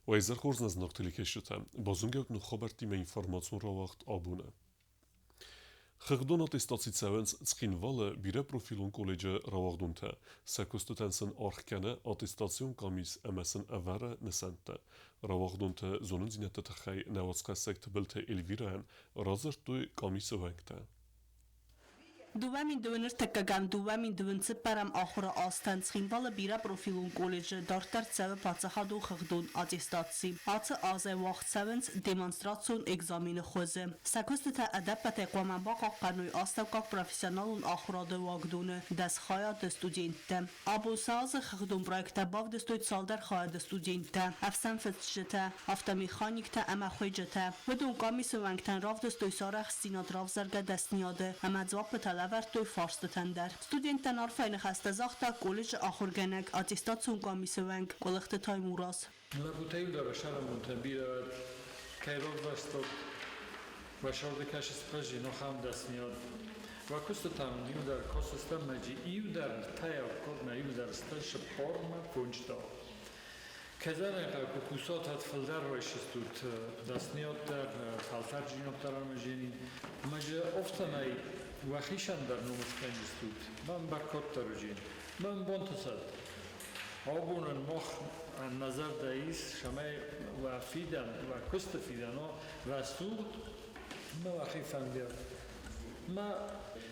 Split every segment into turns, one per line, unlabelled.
Уӕ хорз нӕ зынаргъ телекӕсджытӕ, базонгӕут ног хабӕрттимӕ информацион рауагъд абоны. Хыгъдон аттестаци цӕуынц Цхинвалы бирӕпрофилон колледжы рауагъдонтӕ. Сӕ куыстытӕн сын аргъ кӕны аттестацион къамис ӕмӕ сын ӕвӕры нысӕнттӕ. Рауагъдонты зонындзинӕдты тыххӕй нӕ уацхӕссӕг Тыбылты Эльвирӕйӕн радзырдтой къамисы уӕнгтӕ.
2021-ӕм 2024-ӕм ахуыры азтӕн Цхинвалы бирӕпрофилон колледжы дарддӕр цӕуы паддзахадон хыгъдон аттестаци. Ацы азӕй уагъд цӕуынц демонстрацион экзамены хуызы. Сӕ куыстытӕ ӕдӕппӕтӕй хъуамӕ бахъахъхъӕной астӕуккаг профессионалон ахуырады уагдоны 10 хайады студенттӕ. Абон сӕ азы хыгъдон проекттӕ бавдыстой цалдӕр хайады студенттӕ, ӕфсӕнфыцджытӕ, автомеханиктӕ ӕмӕ хуыйджытӕ. Уыдон къамисы уӕнгтӕн равдыстой сӕ арӕхстдзинад равзаргӕ дӕсныйады ӕмӕ дзуаппытӕ лӕвӕрдтой фарстытӕн дӕр. Студенттӕн арфӕйы ныхӕстӕ загъта колледжы ахуыргӕнӕг, аттестацион къамисы уӕнг Къуылыхты Таймураз.
Лӕппутӕ-иу дӕр сӕрӕмонтӕ бирӕ кӕй равзӕрстат, уӕ сӕрды кӕсыс прежде нохам дӕсныйад. Уӕ куыстытӕм иу дӕр косыстӕм мӕджы иу дӕр ртӕйаг кодмӕ иу дӕр стӕсы формӕ фунчта. Кӕдзӕрӕнхъӕ ку кусатат фылдӕр райсыстут дӕсныйад дӕр, фӕлтӕрджинад дӕр ӕмӕ мӕджы офтӕмӕй уӕхицӕн дӕр ном скӕнджыстут. Мӕн бӕркаддӕр уыджи. Мӕн бонтысӕд. Абонӕн мах нӕ зӕрдӕ ис, цӕмӕй уӕ фидӕн, уӕ куысты фидӕн уа рӕсугъд ӕмӕ уӕхи фӕндиаг. Мӕ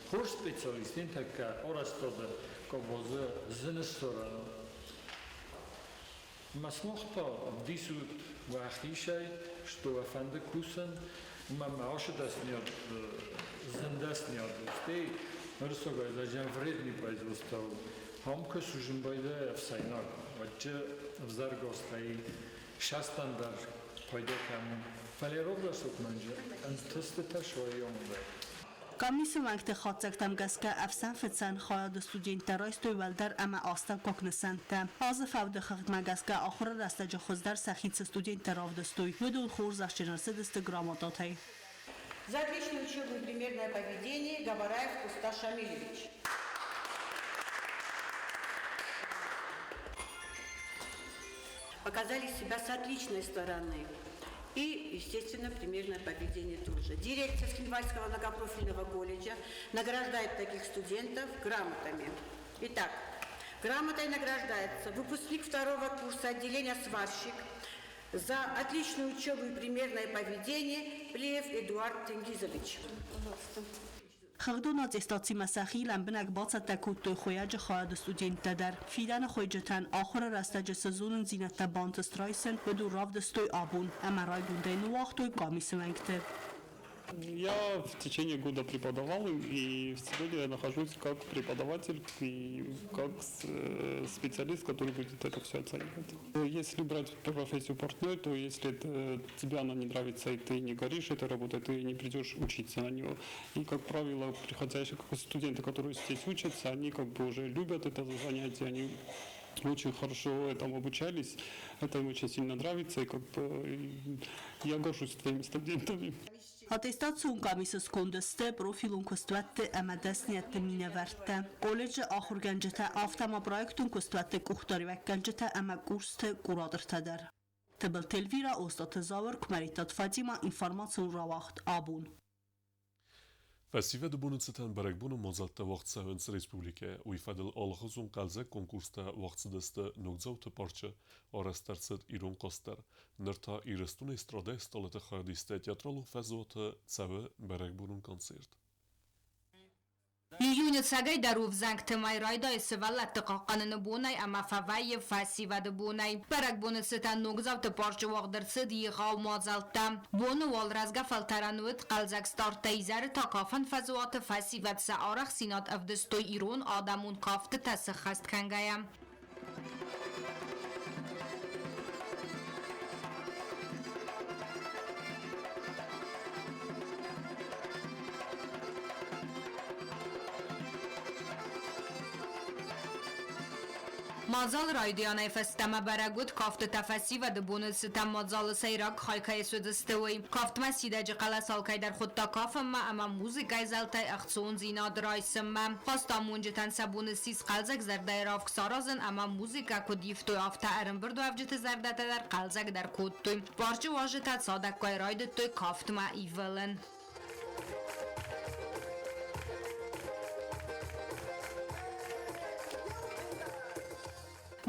хорз специалист тӕккӕ арӕзтады къабазы зын ссарӕн у. Мӕ сымах та ӕвдисут уӕхицӕй, что уӕ фӕнды кусын, ӕмӕ мӕ ацы дӕсныйад зын дӕсныйад у. Стӕй ӕрцӕугӕ зӕгъӕм вредный производство у. Ам куы сузын байдайа ӕфсӕйнаг, уӕдджы ӕвзӕргӕстӕй састан дӕр пайда кӕнын. Фӕлӕ рогдӕрсут мӕнджы ӕнтыстытӕ суаййомынӕй.
Къамисы уӕнгты хатдзӕгтӕм гӕсгӕ ӕфсӕнфыцӕн хайады студенттӕ райстой уӕлдӕр ӕмӕ астӕуккаг нысӕнттӕ. Азы фӕуды хыгъдмӕ гӕсгӕ ахуыры рӕстӕджы хуыздӕр сӕхи цы студенттӕ равдыстой, уыдон хорзӕхджын ӕрцыдысты грамотатӕй.
За отличное учебное примерное поведение Габараев Куста Шамилевич. Показали себя с отличной стороны. И, естественно, примерное поведение тоже. Дирекция Цхинвальского многопрофильного колледжа награждает таких студентов грамотами. Итак, грамотой награждается выпускник второго курса отделения «Сварщик» за отличную учебу и примерное поведение Плиев Эдуард Тенгизович.
Пожалуйста. Хыгъдон аттестацимӕ сӕхи лӕмбынӕг бацӕттӕ кодтой хуыйӕджы хайады студенттӕ дӕр. Фидӕны хуыйджытӕн ахуыры рӕстӕджы цы зонындзинӕдтӕ бантыст райсын, уыдон равдыстой абон ӕмӕ райгондӕй ныууагътой къамисы уӕнгты.
Я в течение года преподавал, и сегодня я нахожусь как преподаватель и как специалист, который будет это все оценивать. Если брать профессию портной, то если это, тебе она не нравится, и ты не горишь этой работой, ты не придешь учиться на нее. И, как правило, приходящие студенты, которые здесь учатся, они как бы уже любят это занятие, они очень хорошо этому обучались, это им очень сильно нравится, и как бы я горжусь своими студентами.
Аттестацион къамисы сконды сты профилон куыстуӕтты ӕмӕ дӕсныйӕдты минӕвӕрттӕ, колледжы ахуыргӕнджытӕ, афтӕ ма проектон куыстуӕтты къухдариуӕггӕнджытӕ ӕмӕ курсты куратортӕ дӕр. Тыбылты Эльвира, Остъаты Зауыр, Куымӕридтаты Фатимӕ, информацион рауагъд абон.
Фӕсивӕды боны цытӕн бӕрӕгбоны мадзӕлттӕ уагъд цӕуынц республикӕйы. Уый фӕдыл алыхуызон хъӕлдзӕг конкурстӕ уагъд цыдысты Ногдзауты парчы, арӕзт ӕрцыд ирон хъазт дӕр. Ныр та Ирыстоны эстрадӕйы стъалыты хайадисттӕ театралон фӕзуаты цӕуы бӕрӕгбонон концерт.
Июны цӕгӕйдӕр у ӕвзӕнгты мӕй райдайы сывӕллӕтты хъахъхъӕныны бонӕй ӕмӕ фӕвӕййы фӕсивӕды бонӕй. Бӕрӕгбоны цытӕн ногдзауты парчы уагъд ӕрцыд егъау мадзӕлттӕ. Боны уал рӕзгӕ фӕлтӕрӕн уыд хъӕлдзӕг старттӕ, изӕры та кафӕн фӕзуаты фӕсивӕд сӕ арӕхстдзинад ӕвдыстой ирон адӕмон кӕфтытӕ сӕххӕст кӕнгӕйӕ. Мадзалы райдианӕй фӕстӕмӕ бӕрӕг уыд, кафтытӕ фӕсивӕды боны цытӕн мадзалы сӕйраг хай кӕй суыдзысты, уый. Кафтмӕ сидӕджы хъӕлӕс алкӕй дӕр хуыдта кафынмӕ ӕмӕ музыкӕйы зӕлтӕй ӕхцондзинад райсынмӕ. Хъазтамонджытӕн сӕ бон ссис хъӕлдзӕг зӕрдӕйы равг саразын ӕмӕ музыкӕ куыд ивтой, афтӕ ӕрӕмбырдуӕвджыты зӕрдӕтӕ дӕр хъӕлдзӕгдӕр кодтой. Парчы уазджытӕ цадӕггай райдыдтой кафтмӕ ивылын.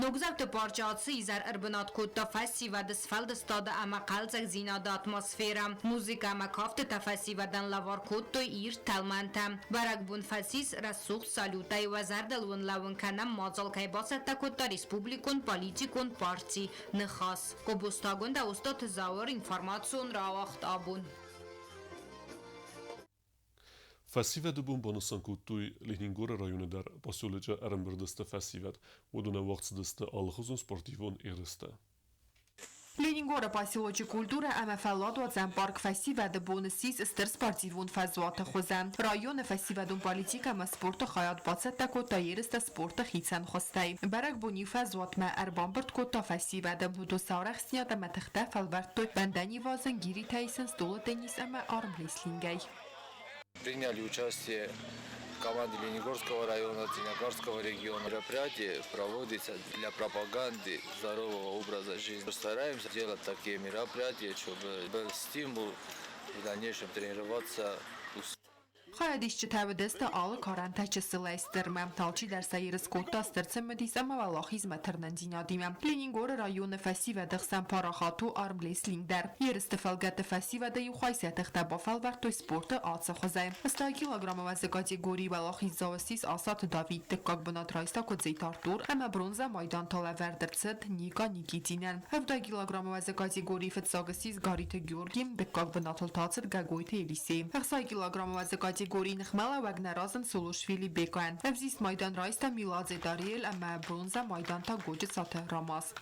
Ногдзауты парчы ацы изӕр ӕрбынат кодта фӕсивӕды сфӕлдыстады ӕмӕ хъӕлдзӕгдзинады атмосферӕ. Музыкӕ ӕмӕ кафтытӕ фӕсивӕдӕн лӕвар кодтой ирд тӕлмӕнтӕ. Бӕрӕгбон фӕцис рӕсугъд салютӕй. Уӕ зӕрдыл уын лӕууын кӕнӕм, мадзал кӕй бацӕттӕ кодта республикон политикон парти «Ныхас». Къобостагонд Устаты Зауыр информацион рауагъд абон.
Фӕсивӕды бон банысан кодтой Ленингоры районы дӕр поселочы ӕрӕмбырд сты фӕсивӕд. Уыдон уагъд цыдысты алыхуызон спортивон ерыстӕ.
Ленингоры поселочы культурӕ ӕмӕ фӕлладуадзӕн парк фӕсивӕды бон ссис стыр спортивон фӕзуаты хуызӕн. Районы фӕсивӕдон политикӕ ӕмӕ спорты хайад бацӕттӕ кодта ерыстӕ спорты хицӕн хуызтӕй. Бӕрӕгбон иу фӕзуатмӕ ӕрбамбырд кодта фӕсивӕды. Уыдон сӕ арӕхстдзинад ӕмӕ тыхтӕ фӕлвӕрдтой бӕндӕн ивазын, гиритӕ исын, стъолы теннис ӕмӕ армрестлингӕй.
Приняли участие команды Ленигорского района, Зеленогорского региона. Мероприятие проводится для пропаганды здорового образа жизни. Стараемся делать такие мероприятия, чтобы был стимул в дальнейшем тренироваться.
Хайадисджытӕ уыдысты алы карӕнтӕ чысылӕй стырмӕ. Алчидӕр сӕ ерыс кодта стыр цымыдис ӕмӕ уӕлахизмӕ тырнындзинадимӕ. Ленингоры районы фӕсивӕды хсӕн парахат у армрестлинг дӕр. Ерысты фӕлгӕтты фӕсивӕды иу хай сӕ тыхтӕ бафӕлвӕрдтой спорты ацы хуызӕй. 100 килограммы уӕзы категорийы уӕлахиздзау ссис Асаты Давид, дыккаг бынат райста Куыдзиты Артур ӕмӕ бронзӕ майдантӕ лӕвӕрд ӕрцыд Ника Никитинӕн. 70 килограммы уӕзы категорийы фыццаг ссис Гариты Георги, дыккаг бынатыл та ацыд Гӕгойты Елисей. 60 килограммы уӕзы категорийы ныхмӕлӕууӕг нӕ разынд Сулушвили Бекайӕн. Ӕвзист майдан райста Миладзе Дариэль ӕмӕ бронзӕ майдан та Годжыцаты Рамаз.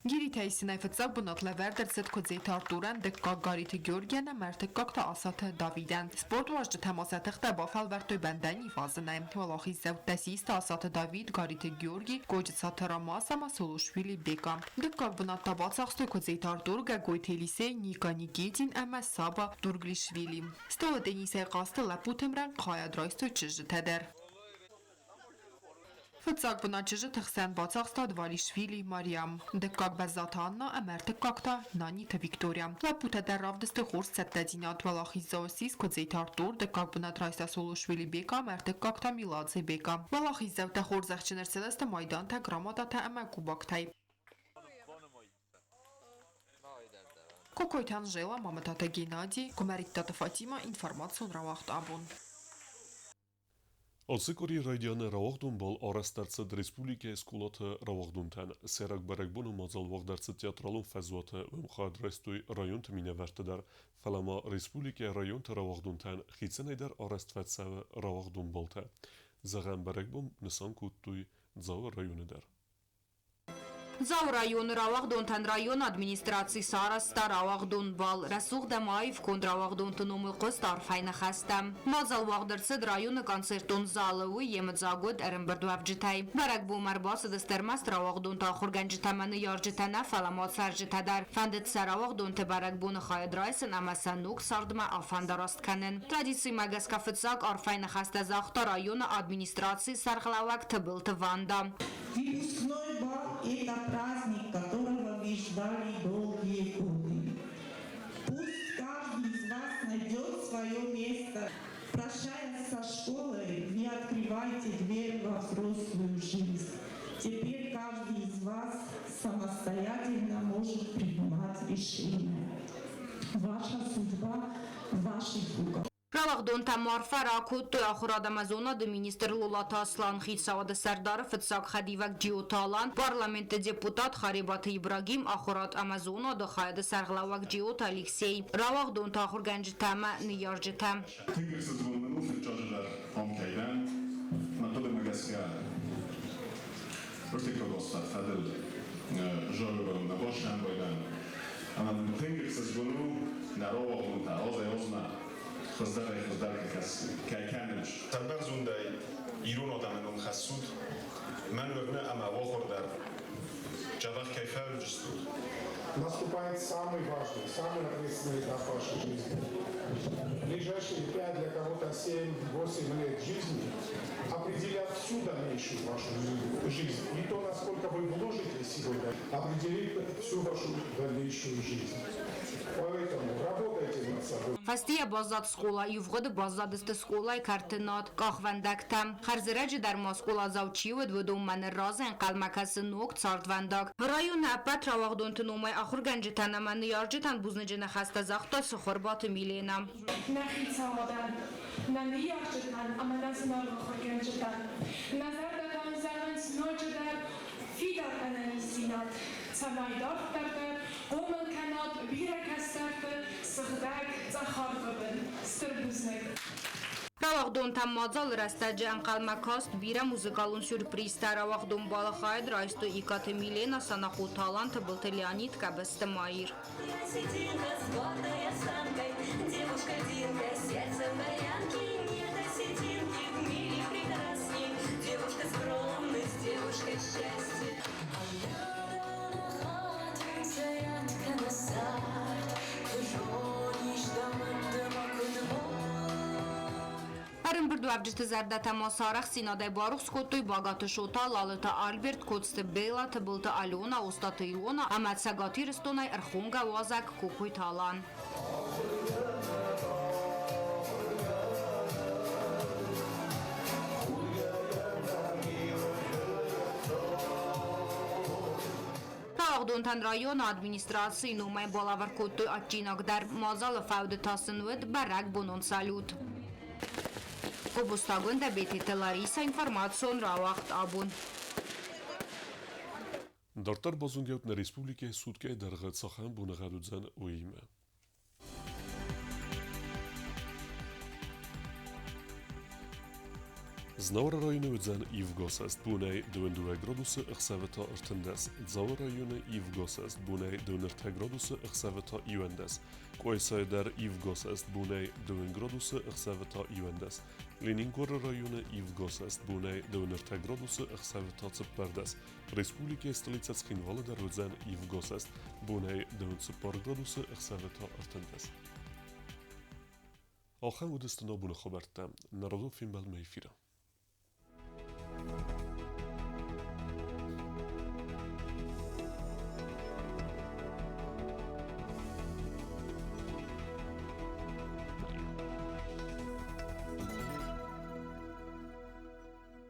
Гиритӕ исынӕй фыццаг бынат лӕвӕрд ӕрцыд Куыдзеты Артурӕн, дыккаг Гариты Георгийӕн ӕмӕ ӕртыккаг та Асаты Давидӕн. Спортуарзджытӕ ма сӕ тыхтӕ бафӕлвӕрдтой бӕндӕн ивазынӕй. Уӕлахиздзӕуттӕ систы Асаты Давид, Гариты Георгий, Годжыцаты Рамаз ӕмӕ Сулушвили Бека. Дыккаг бынат та бацахстой Куыдзеты Артур, Гӕгойты Елисей, Ника Никитин ӕмӕ Саба Дурглишвили. Стъолы теннисӕй хъазты лӕппуты ӕмрӕнхъ хайад райстой чызджытӕ дӕр. Фыццаг бынат чызджыты хсӕн бацахста Двалишвили Мариам, дыккаг Бӕззаты Анна ӕмӕ ӕртыккаг та Наниты Виктория. Лӕппутӕ дӕр равдыстой хорз цӕттӕдзинад. Уӕлахиздзау ссис Куыдзеты Артур, дыккаг бынат райста Солошвили Бека ӕмӕ ӕртыккаг та Меладзе Бека. Уӕлахиздзаутӕ хорзӕхджын ӕрцыдысты майдантӕ, грамотатӕ ӕмӕ кубоктӕй. Кокойты Анжела, Мамытаты Геннадий, Куымӕридтаты Фатимӕ, информацион рауагъд абон.
Ацы къуыри райдианы рауагъдон бал арӕзт ӕрцыд республикӕйы скъолаты рауагъдонтӕн. Сӕйраг бӕрӕгбоны мадзал уагъд ӕрцыд театралон фӕзуаты, уым хайад райстой районты минӕвӕрттӕ дӕр, фӕлӕ ма республикӕйы районты рауагъдонтӕн хицӕнӕй дӕр арӕзт фӕцӕуы рауагъдон балтӕ. Зӕгъӕм, бӕрӕгбон нысан кодтой Дзауы районы дӕр.
Дзауы районы рауагъдонтӕн районы администраци сарӕзта рауагъдон бал. Рӕсугъд ӕмӕ аив конд рауагъдонты номыл хъуыст арфӕйы ныхӕстӕ. Мадзал уагъд ӕрцыд районы концертон залы, уый йемыдзаг уыд ӕрӕмбырдуӕвджытӕй. Бӕрӕгбонмӕ ӕрбацыдысты ӕрмӕст рауагъдонты ахуыргӕнджытӕ ӕмӕ ныййарджытӕ нӕ, фӕлӕ ма цӕрджытӕ дӕр. Фӕндыд сӕ рауагъдонты бӕрӕгбоны хайад райсын ӕмӕ сӕ ног цардмӕ афӕндараст кӕнын. Традицимӕ гӕсгӕ фыццаг арфӕйы ныхӕстӕ загъта районы администрацийы сӕргълӕууӕг Тыбылты Ванда.
Выпускной бал – это праздник, которого вы ждали долгие годы. Пусть каждый из вас найдет свое место. Прощаясь со школой, вы открываете дверь во взрослую жизнь. Теперь каждый из вас самостоятельно может принимать решения. Ваша судьба в ваших руках.
Рауагъдонтӕ арфӕ ракодтой ахуырад ӕмӕ зонады министр Лолаты Аслан, хицауады сӕрдары фыццаг хӕдивӕг Джиоты Алан, парламенты депутат Харебаты Ибрагим, ахуырад ӕмӕ зонады хайады сӕргълӕууӕг Джиоты Алексей, рауагъдонты ахуыргӕнджытӕ ӕмӕ ныййарджытӕ.
Тынг ӕхсызгон мын у фыццаджыдӕр ам кӕй дӕн. Мӕ хъуыдымӕ гӕсгӕ, ӕртыккаг аз фӕд-фӕдыл зарӕгон нӕ басӕмбӕлдӕн. Ӕмӕ мын тынг ӕхсызгон у, нӕ рауагъдонтӕ азӕй-азмӕ хуыздӕрӕй-хуыздӕр кӕй кӕнынц. Сӕрбӕрзондӕй ирон адӕмы ном хӕссут. Мӕн уырны ӕмӕ уӕ хор дӕр дзӕбӕх кӕй фӕуыдзыстут.
Наступает самый важный, самый ответственный этап вашей жизни. Ближайшие 5, для кого-то 7-8 лет жизни определят всю дальнейшую вашу жизнь. И то, насколько вы вложите сегодня, определит всю вашу дальнейшую жизнь. Поэтому работайте над собой.
Фӕстейӕ баззад скъола, ивгъуыды баззадысты скъолайы кӕрты над къахвӕндӕгтӕ. Хӕрзӕрӕджы дӕр ма скъоладзау чи уыд, уыдонмӕ ныр разы ӕнхъӕлмӕ кӕсы ног цардвӕндаг. Районы ӕппӕт рауагъдонты номӕй ахуыргӕнджытӕн ӕмӕ ныййарджытӕн бузныджы ныхӕстӕ загъта Цыхуырбаты Милена.
Нӕ хицауадӕн, нӕ ныййарджытӕн ӕмӕ нӕ зынаргъ ахуыргӕнджытӕн нӕ зӕрдӕтӕм зӕгъынц ноджыдӕр фидар ӕнӕниздзинад, цӕмӕй дарддӕр дӕр хъомыл кӕнат бирӕ кӕстӕрты сыгъдӕг цъӕх арвы бын. Стыр бузныг!
Рауагъдонтӕм мадзалы рӕстӕджы ӕнхъӕлмӕ каст бирӕ музыкалон сюрпризтӕ. Рауагъдон балы хайад райстой Икъаты Милена, Санахъоты Алан, Тыбылты Леонид, Къӕбысты Маир. Ӕрӕмбырдуӕвджыты зӕрдӕтӕ ма сӕ арӕхстдзинадӕй барухс кодтой Багаты Шота, Лалыты Альберт, Коцты Бела, Тыбылты Алена, Остъаты Илона ӕмӕ Цӕгат Ирыстонӕй ӕрхонгӕ уазӕг Кокойты Алан. Рауагъдонтӕн районы администрацийы номӕй балӕвар кодтой адджинаг дӕр. Мадзалы фӕуды та сын уыд бӕрӕгбонон салют. Гобозты Бететы Лариса, информацион рауагъд «Абон».
Дарддӕр базонгӕут нӕ республикӕйы суткӕйы дӕргъы цахӕм боныгъӕд уыдзӕн, уыимӕ. Знауыры районы уыдзӕн ивгӕ бонӕй 22 градусы, ӕхсӕвы та 13. Дзауы районы ивгӕ бонӕй 23 градусы, ӕхсӕвы та 11. Къуайсайы дӕр ивгӕ бонӕй 2 градусы, ӕхсӕвы та 11. Ленингоры районы ивгӕ бонӕй 23 градусы, ӕхсӕвы та 14. Республикӕйы столицӕ Цхинвалы дӕр уыдзӕн ивгӕ бонӕй 24 градусы, ӕхсӕвы та 13. Ахӕм уыдысты нӕ абоны хабӕрттӕ. Нӕ радон фембӕлдмӕ эфиры.